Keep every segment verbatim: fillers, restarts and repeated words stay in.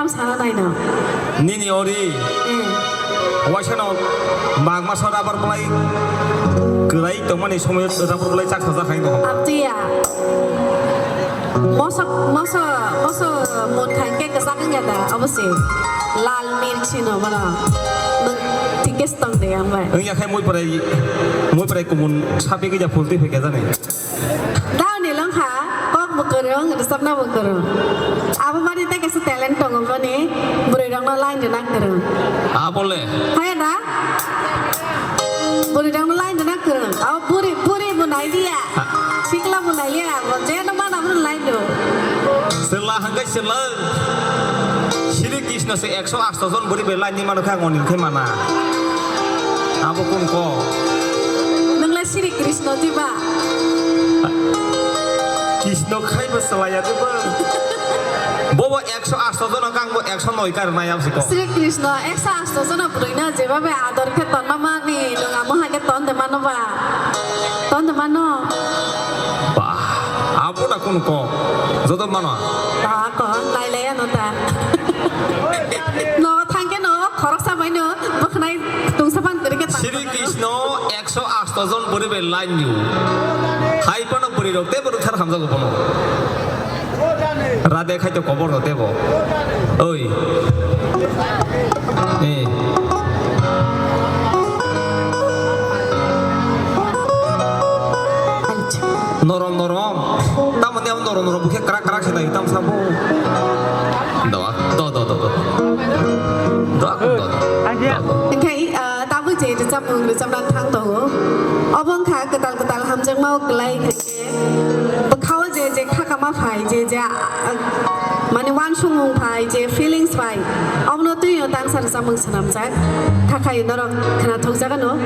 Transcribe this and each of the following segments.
Sana naino. Nini ori. Hmm. Waisano magma so rabar belai kwrai tongmani somoyo rabar belai chak sajak hai no. Abtiya. Moso, moso, moso mon khaike kwchak wngya da, obo se lal mirchi no mano. Nwng thik khe se tong de ang bai. Wngya khai mui prai, mui prai kumun sapi kija phul twi phai khe jani. Dauni longkha, kok bo kwrwng, rwchapna bo kwrwng. Abo mani tei kaisa talent tongo boni, bwrwi rokno line rwna kwrwng. Abo le. Haya da? Bwrwi rokno line rwna kwrwng. Abo buri, buri bo nai liya. Ha. Sikla bo nai liya, bo jeno mana bono line rw. Sela hangkai sela. Sri Krishna se ekso asto jon buri belai ni mano kha ngoni khe mana. Abo kun ko? Nungla Sri Krishna diba? Krishna khai ba salaya diba? Bobo ekso asto jon kang bo ekso noi kar na yam siko. Sri Krishna ekso asto jon bwrwi na jeba be ador khe ton ma mani nung amo ha khe ton de mano ba? Ton de mano? Ba, abo na kun ko? Joto mano. Ta ko, lai lai ano ta. No thangke no khoroksa bai no bwkhnai tungsa ban kwrwi khe ta. Sri Krishna ekso asto jon bwrwi bai line ni. Hai phano bwrwi rok tei bwrwi thar hamjago phano. Radhe khai to kobor no tebo. Oi. Eh. Norom norom. Tamo ni amo norom norom bukhe krak krak se dai tam sabo. Do do do do do. Do do do. Aja. Do do. Hingke, ah, tabuk je rwchapmung rwchapna thang tongo. Obo wngkha kwtal kwtal hamjakma o kwlai hingke bwkhao je je khakama phai je je, ah, mane wansukmung phai je feelings phai obono twi o tangsa rwchapmung swnamjak. Khakhai norok khwnathokjak ano.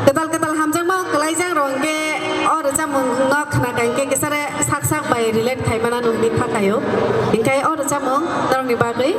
Kwtal kwtal hamjakma o kwlaijak rok hingke o rwchapmung no khwna kha hingke kisa re sak sak bai relate khai mana nungni kha kaio. Hingke o rwchapmung norokni bagwi